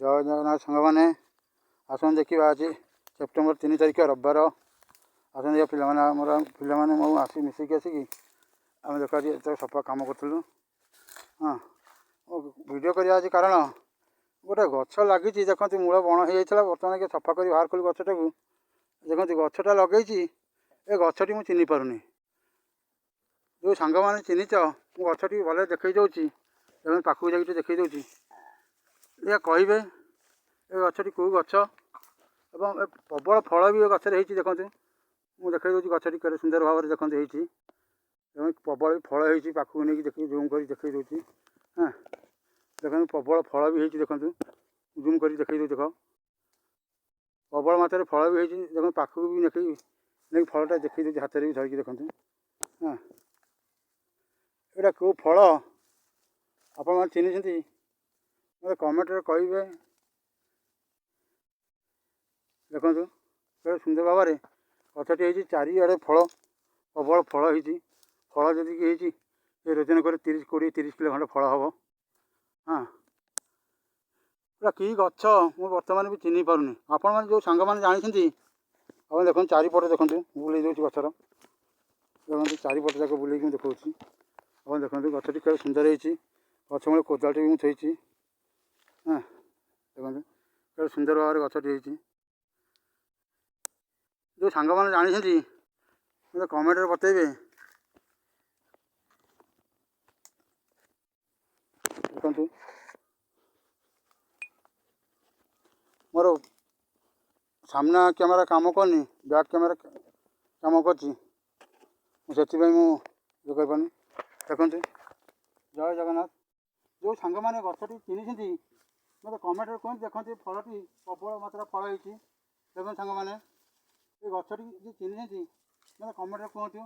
ଜୟ ଜଗନ୍ନାଥ ସାଙ୍ଗମାନେ, ଆସନ୍ତୁ ଦେଖିବା। ଆଜି ସେପ୍ଟେମ୍ବର 3 ତାରିଖ, ରବିବାର। ଆସନ୍ତୁ ଦେଖିବା ପିଲାମାନେ, ଆମର ପିଲାମାନେ ମୁଁ ଆସି ମିଶିକି ଆସିକି ଆମେ ଦେଖ ଆଜି ଏତେ ସଫା କାମ କରୁଥିଲୁ। ହଁ, ଭିଡ଼ିଓ କରିବା ଆଜି କାରଣ ଗୋଟେ ଗଛ ଲାଗିଛି। ଦେଖନ୍ତୁ, ମୂଳ ବଣ ହେଇଯାଇଥିଲା, ବର୍ତ୍ତମାନ ଟିକେ ସଫା କରି ବାହାର କଲି ଗଛଟାକୁ। ଦେଖନ୍ତୁ, ଗଛଟା ଲଗେଇଛି, ଏ ଗଛଟି ମୁଁ ଚିହ୍ନି ପାରୁନି। ଯେଉଁ ସାଙ୍ଗମାନେ ଚିହ୍ନିଛ, ମୁଁ ଗଛଟି ଭଲରେ ଦେଖେଇ ଦେଉଛି। ଦେଖନ୍ତୁ, ପାଖକୁ ଯାଇକି ଟିକେ ଦେଖେଇ ଦେଉଛି। ଦେଖିବା କହିବେ ଏ ଗଛଟି କେଉଁ ଗଛ ଏବଂ ଏ ପ୍ରବଳ ଫଳ ବି ଏ ଗଛରେ ହେଇଛି। ଦେଖନ୍ତୁ, ମୁଁ ଦେଖେଇ ଦେଉଛି ଗଛଟି କେତେ ସୁନ୍ଦର ଭାବରେ ଦେଖନ୍ତୁ ହେଇଛି ଏବଂ ପ୍ରବଳ ବି ଫଳ ହେଇଛି। ପାଖକୁ ନେଇକି ଦେଖି ଜୁମ୍ କରି ଦେଖେଇ ଦେଉଛି। ହଁ, ଦେଖନ୍ତୁ, ପ୍ରବଳ ଫଳ ବି ହେଇଛି। ଦେଖନ୍ତୁ, ଜୁମ୍ କରି ଦେଖେଇ ଦେଉଛି। ଦେଖ, ପ୍ରବଳ ମାତ୍ରାରେ ଫଳ ବି ହେଇଛି। ଦେଖନ୍ତୁ, ପାଖକୁ ବି ଦେଖେଇ ନେଇକି ଫଳଟା ଦେଖେଇ ଦେଉଛି, ହାତରେ ବି ଧରିକି। ଦେଖନ୍ତୁ, ହଁ, ଏଇଟା କେଉଁ ଫଳ ଆପଣମାନେ ଚିହ୍ନିଛନ୍ତି, ମୋତେ କମେଣ୍ଟରେ କହିବେ। ଦେଖନ୍ତୁ, କେତେ ସୁନ୍ଦର ଭାବରେ ଗଛଟି ହେଇଛି। ଚାରିଆଡ଼େ ଫଳ, ପ୍ରବଳ ଫଳ ହେଇଛି। ଫଳ ଯେତିକି ହେଇଛି, ଏ ଓଜନ କରି 30, 20, 30 କିଲୋ ଖଣ୍ଡେ ଫଳ ହେବ। ହଁ, ଏଇଟା କି ଗଛ ମୁଁ ବର୍ତ୍ତମାନ ବି ଚିହ୍ନି ପାରୁନି। ଆପଣମାନେ ଯେଉଁ ସାଙ୍ଗମାନେ ଜାଣିଛନ୍ତି, ଆପଣ ଦେଖନ୍ତୁ, ଚାରିପଟେ ଦେଖନ୍ତୁ, ବୁଲେଇ ଦେଉଛି ଗଛର। ଦେଖନ୍ତୁ, ଚାରିପଟେ ଯାକ ବୁଲେଇକି ମୁଁ ଦେଖାଉଛି। ଆପଣ ଦେଖନ୍ତୁ, ଗଛଟି କେତେ ସୁନ୍ଦର ହେଇଛି। ଗଛ ମୂଳେ କୋଦାଳଟି ବି ମୁଁ ଥୋଇଛି। ହଁ, ଦେଖନ୍ତୁ, କେତେ ସୁନ୍ଦର ଭାବରେ ଗଛଟି ହେଇଛି। ଯେଉଁ ସାଙ୍ଗମାନେ ଜାଣିଛନ୍ତି, ମୋତେ କମେଣ୍ଟରେ ବତେଇବେ। ଦେଖନ୍ତୁ, ମୋର ସାମ୍ନା କ୍ୟାମେରା କାମ କରୁନି, ବ୍ୟାକ୍ କ୍ୟାମେରା କାମ କରୁଛି। ମୁଁ ସେଥିପାଇଁ ମୁଁ ଇଏ କରିପାରୁନି। ଦେଖନ୍ତୁ, ଜୟ ଜଗନ୍ନାଥ। ଯେଉଁ ସାଙ୍ଗମାନେ ଗଛଟି ଚିହ୍ନିଛନ୍ତି, ମୋତେ କମେଣ୍ଟରେ କୁହନ୍ତୁ। ଦେଖନ୍ତୁ, ଫଳଟି ପ୍ରବଳ ମାତ୍ରା ଫଳ ହେଇଛି। ଦେଖନ୍ତୁ ସାଙ୍ଗମାନେ, ଏ ଗଛଟି ଯିଏ ଚିହ୍ନିଛନ୍ତି, ମୋତେ କମେଣ୍ଟରେ କୁହନ୍ତୁ,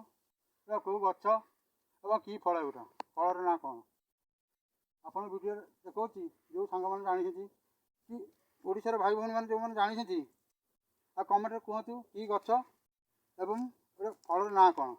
ଏଇଟା କେଉଁ ଗଛ ଏବଂ କି ଫଳ, ଏଗୁଟା ଫଳର ନାଁ କ'ଣ? ଆପଣ ଭିଡ଼ିଓରେ ଦେଖାଉଛି। ଯେଉଁ ସାଙ୍ଗମାନେ ଜାଣିଛନ୍ତି କି ଓଡ଼ିଶାର ଭାଇ ଭଉଣୀମାନେ ଯେଉଁମାନେ ଜାଣିଛନ୍ତି, ଆଉ କମେଣ୍ଟରେ କୁହନ୍ତୁ କି ଗଛ ଏବଂ ଗୋଟେ ଫଳର ନାଁ କ'ଣ।